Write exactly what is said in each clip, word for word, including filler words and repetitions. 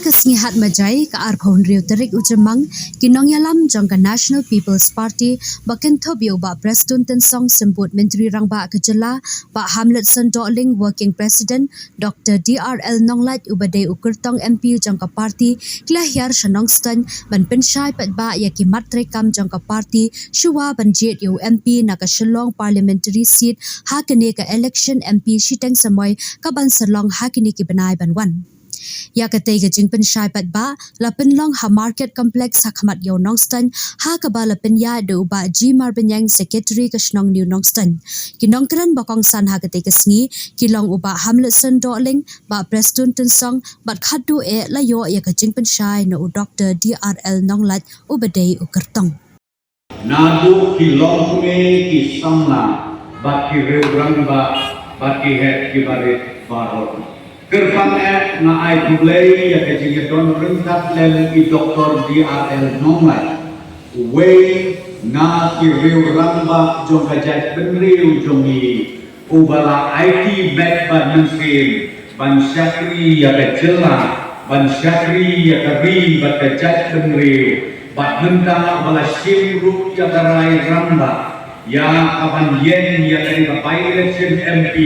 Ka sngi Hadmajai, ka arphew hynriew tarik u Jymmang, ki nongïalam jong ka National People's Party ba kynthup ïa u Bah Prestone Tynsong, Symbud Myntri Rangbah ka jylla, Bah Hamletson Dohling, Working President, Doctor D R L Nonglait, uba dei u kyrtong M P jong ka party, ki la hiar sha Nongstoiñ ban pynshai paidbah ïa ki mat treikam jong ka party shuwa ban jied ïa u M P na ka Shillong Parliamentary Seat ha kane ka election M P shiteng samoi kaban sa long ha kine ki bnai ban wan. Ïa katei ka jingpynshai paidbah la pynlong ha Market Complex ha khmat ïa u Nongstoiñ, ha kaba la pynïaid da u Bah G Marbaniang, Secretary ka Shnong New Nongstoiñ. Ki nongkren ba kongsan ha katei ka sngi ki long u Bah Hamletson Dohling, Bah Prestone Tynsong bad khatduh eh la ïoh ïa ka jingpynshai na u Doctor D R L Nonglait uba dei u kyrtong. Naduh ki longkmie, ki samla bad ki riew rangbah bad ki heh ki barit baroh, kyrpang eh nga ai khublei ïa ka jingïadon ryngkat lem i Doctor D R L Nonglait, uwei na ki riew rangbah jong ka jaitbynriew jong ngi, uba la aiti beit bad mynsiem ban shakri ïa ka jylla, ban shakri ïa ka ri bad ka jaitbynriew, bad mynta uba la shim ruh ïa ka rai rangbah ïa kaban ïeng ïa kane ka by-election M P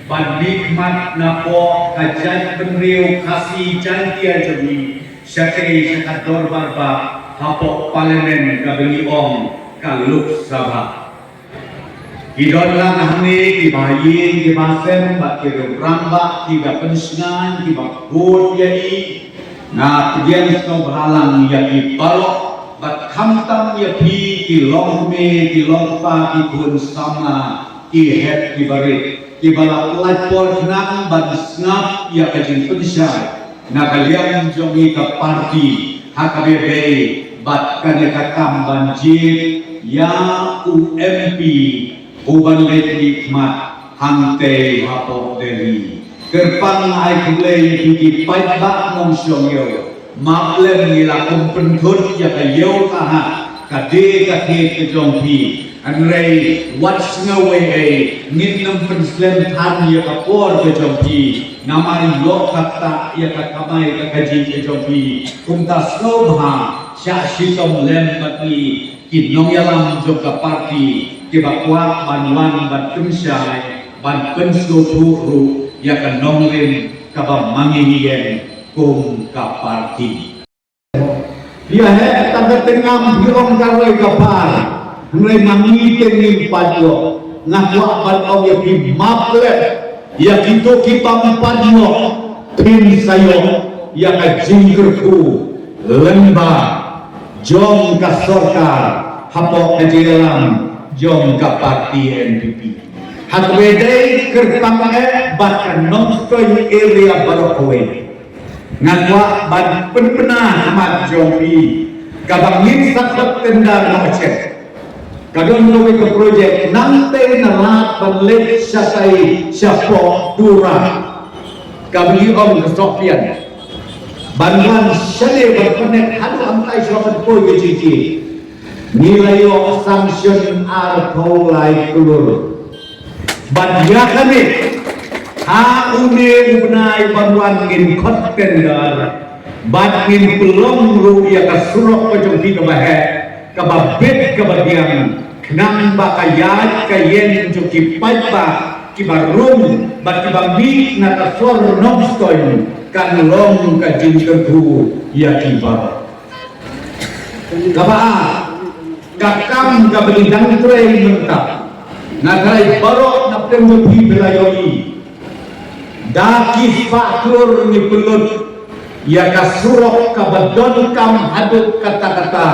ban mihkhmat napoh ka jaitbynriew Khasi Jaiñtia jong ngi shatei sha ka dorbar bah hapoh Parliament kaba ngi ong ka Lok Sabha. Ki don lang hangne kiba ïing kiba sem bad ki riew rangbah kiba pynshngaiñ kiba bud ïa i. Nga pdiang sngewbha lang ïa ki baroh bad khamtam ïa phi ki longkmie, ki longkpa, ki khun samla, ki heh ki barit kiba la pynlait por khnang ban sngap ïa ka jingpynshai na ka liang jong ngi ka party ha kaba ïadei bad kane ka kam ban jied ïa u M P uban leit mihkhmat hangtei hapoh Delhi. Kyrpang ai khublei ïa phi ki paidbah nongshong ïew. Map lem ngi la kum pynthut ïa ka ïew ka hat, ka die ka thied ka jong phi. Hynrei wat sngew ei ei, ngin ym pynslem than ïa ka por ka jong phi. Namar ïoh kata ïa ka kamai ka kajih ka jong phi. Kumta sngewbha shah shitom lem bad ngi ki nongïalam jong ka party kiba kwah ban wan ban pynshai ban pynsngewthuh ruh ïa ka nongrim kaba ma ngi ngi ïeng kum ka party. Ïa heh tang ka tnga phi ong ka roi ka par, hynrei ma ngi te ngim pat ïoh. Nga kwah ban ong ïa phi map lem. Ïa kito ki bym pat ïoh phin sa ïoh ïa ka jingkyrkhu lyngba jong ka sorkar hapoh ka jingïalam jong ka party N P P. Ha kaba dei kyrpang eh bad ka Nongstoiñ area baroh kawei, nga kwah ban pynbna ha khmat jong phi kaba ngin sa khot tender noh check. Ka don kawei ka project nangtei na Lad ban leit shatai shapoh Tura, kaba ngi ong ka Sohpian, ban wan shane ban connect haduh hangtai sha ban poi ka jingkieng. Ngi la ïoh sanction arphew lai klur. Bad ïa kane, ha une u bnai ban wan ngin khot tender bad ngin pynlong ruh ïa ka surok ka jong phi kaba heh, kaba bit kaba biang, khnang ba ka ïaid ka ïeng jong ki paidbah kiba rung bad kiba mih na ka sor Nongstoiñ kan long ka jingkyrkhu ïa ki baroh. Kaba ar, ka kam kaba ngi dang trei mynta, nga tharai baroh na pdeng jong phi phi la ïohi. Da ki spah klur ngi pynlut ïa ka surok kaba donkam haduh katta katta,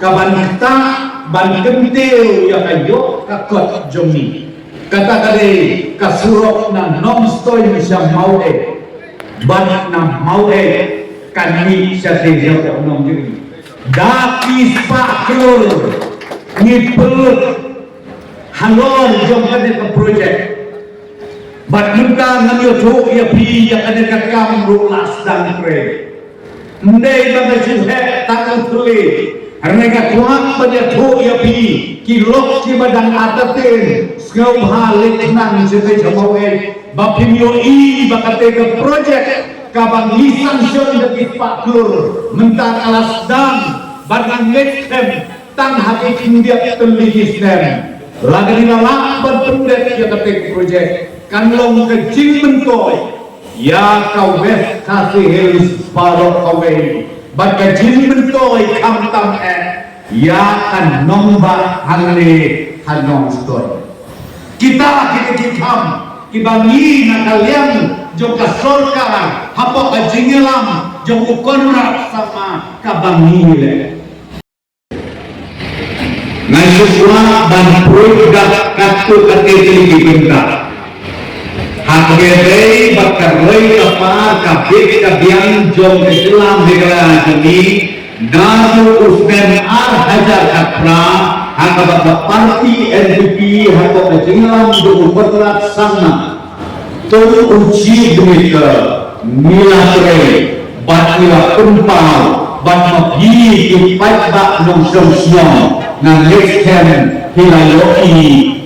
kaban ktah ban kyntiew ïa ka ïoh ka kot jong ngi. Kata ka dei ka surok na Nongstoiñ sha Maweit, bad na Maweit kan mih shatei shapoh Nongjri. Da ki spah klur ngi pynlut halor jong kane ka project. Bad mynta ngan ïathuh ïa phi ïa kane ka kam ruh la sdang trei. Ym dei ba nga shu heh tang u thylliej. Hynrei nga kwah ban ïathuh ïa phi ki lok kiba dang artatien, sngewbha leit khnang shatei sha Maweit ba phin ïohi ba katei ka project Kaba ngi sanction da ki spah klur mynta ka la sdang bad ngan leit skhem tang ha ki khyndiat tylli ki snem. Lada ngi la lah ban pynbeit ïa kata ka project kan long ka jingmyntoi ïa ka West Khasi Hills baroh kawei bad ka jingmyntoi khamtam eh ïa ka nongbah hangne ha Nongstoiñ. Kita kine ki kam kiba ngi na ka liang jong ka sorkar hapoh ka jingïalam jong u Conrad Sangma kaba ngi leh. Nga shu kwah ban pyrkhat katto katne tylli ki bynta. Ha kaba ïadei bad ka roi ka par ka bit ka biang jong ka jylla Meghalaya jong ngi, naduh u snem ar hajar khatphra, ha kaba ka party N P P hapoh ka jingïalam jong u Conrad Sangma, to u Chief Minister, ngi la trei bad ngi la pynpaw bad ma phi ki paidbah nongshong shnong, ngan leit skhem phi la ïohi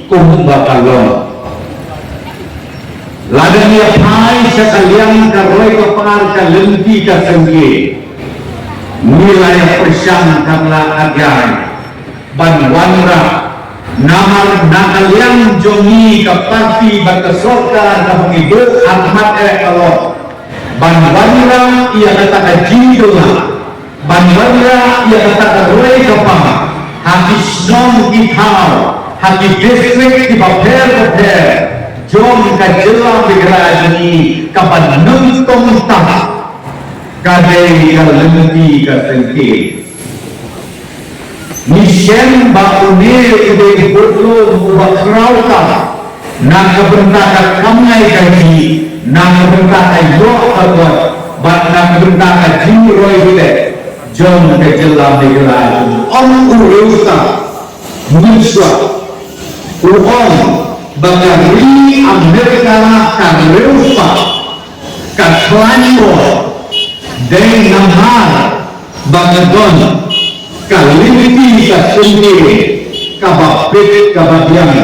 kumba ka long. Lada ngi ïa phai sha ka liang ka roi ka par ka lynti ka syngkien, ngi la ïa pyrshang kan la agai ban wanrah. Namar na ka liang jong ngi ka party bad ka sorkar kaba ngi duh ha khmat eh ka long ban wanrah ïa kata ka jingduna, ban wanrah ïa kata ka roi ka par ha ki shnong ki thaw, ha ki district kiba pher bapher jong ka jylla Meghalaya jong ngi, kaba nyngkong tam ka dei ka lynti ka syngkien. Ngi shem ba une u dei u budlum uba khraw tam na ka bynta ka kamai kajih, na ka bynta ka ïoh ka kot bad na ka bynta ka jingroi bteh jong ka jylla Meghalaya. Ong u riewstad mynshuwa, u ong ba ka ri Amerika ka riewstad ka khlaiñ bor, dei namar ba ka don ka lynti ka syngkien kaba bit kaba biang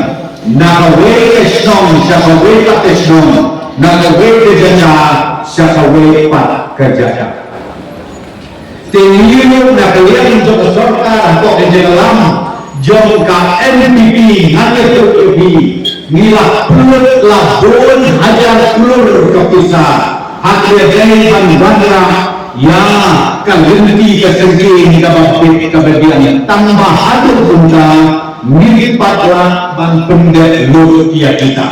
na kawei ka shnong sha kawei pat ka shnong, na kawei ka jaka sha kawei pat ka jaka. Te ngi ruh na ka liang jong ka sorkar hapoh ka jingïalam jong ka N P P, ngan ïathuh ïa phi, ngi la pynlut la bun hajar klur ka pisa ha kaba ïadei ban wanrah ïa ka lynti ka syngkien kaba bit kaba biang, tang ba haduh mynta ngim pat lah ban pyndep lut ïa kita.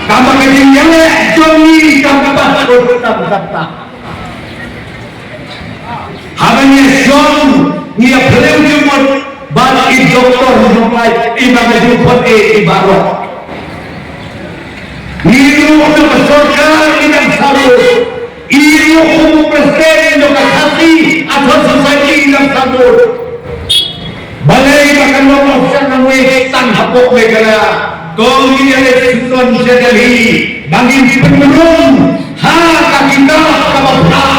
Kaba ka jingïaleh jong ngi kam pat kut tam tam tam. Haba ngi shong ngi ïa phylliew jingmut bad i doktor jong ngi, iba ka jingput eh i baroh. Ngi ruh na ka sorkar ngi dang saru. I ruh kum u president jong ka Khasi Authors' Society i dang saru. Balei ba kan long officer nongwei tang hapoh Meghalaya? Kong ngi ïa leit sngewthuh sha Delhi ba ngin pynrung ha ka kitab kaba phah.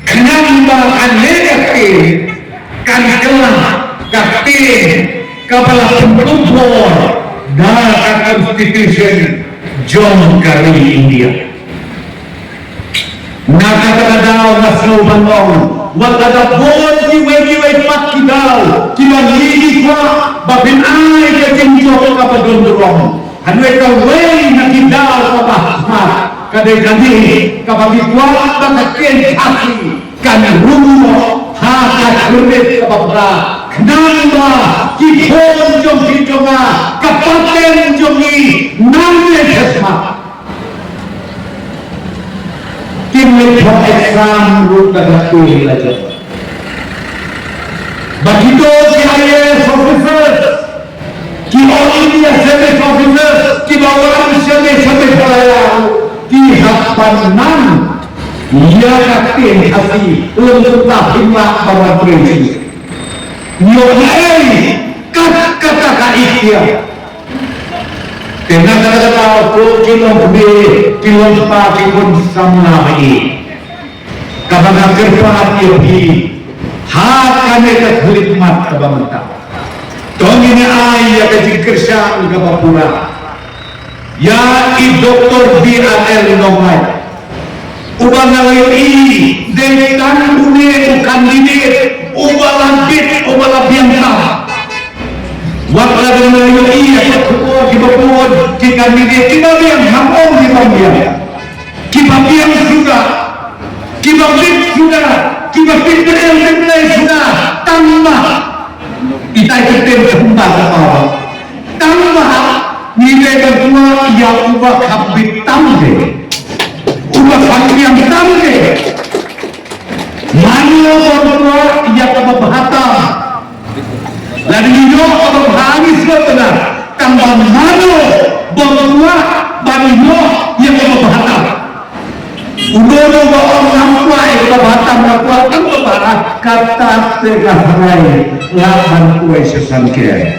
Khnang ba kane ka ktien kan kylla ka ktien kaba la pynkup bor da ka Constitution jong ka ri India. Na kata ka daw nga sngew ban ong, wat la da bun kiwei kiwei pat ki daw kiba ngi kwah ba phin ai ka jingjop kaba don burom. Hynrei kawei na ki daw kaba smat ka dei kane kaba ngi kwah ba ka ktien Khasi kan rung noh ha ka khyrnit kaba phra, khnang ba ki khun jong phi jong nga, ka pateng jong ngi nangne sha smat. Kin leit thoh exam ruh da ka ktien la jop. Ba kito ki I A S officers, ki All India Service Officers kiba wan sha Meghalaya, ki hap ban nang ïa ka ktien Khasi, lem kumta phin lah ban wan trei sha. Ïoh ei kat kata ka ikhtiar. Te na kata ka daw ko ki longkmie, ki longkpa, ki khun samla ba ïeit, kaba nga kyrpad ïa phi ha kane ka khlieh mat kaba mynta, to ngin ai ïa ka jingkyrshan kaba pura. Ïa i Doktor B R L Nonglait, uba nga la ïohi dei tang une u candidate uba la bit, uba la biang tam. Wat la dang ïohi ïa ka khubor kiba bun ki candidate kiba biang, ha ong kiba biang, kiba biang suda, kiba bit suda, kiba bit bit bit suda, tang ba itai ka tem ka hymba ka ba. Tang ba ngi dei ban kwah ïa uba kham bit tam de, uba kham biang tam de. Mano ban kwah ïa kaba bha tam? Lada ngi ïoh kaba bha ngi sngewtynnat, tang ba mano ban kwah ban ïoh ïa kaba bha tam? Uno uno ba ong ngam kwah ïa kaba bha tam, nga kwah tang kaba bha, kata te nga hrai, nga ban kwah sha sangke.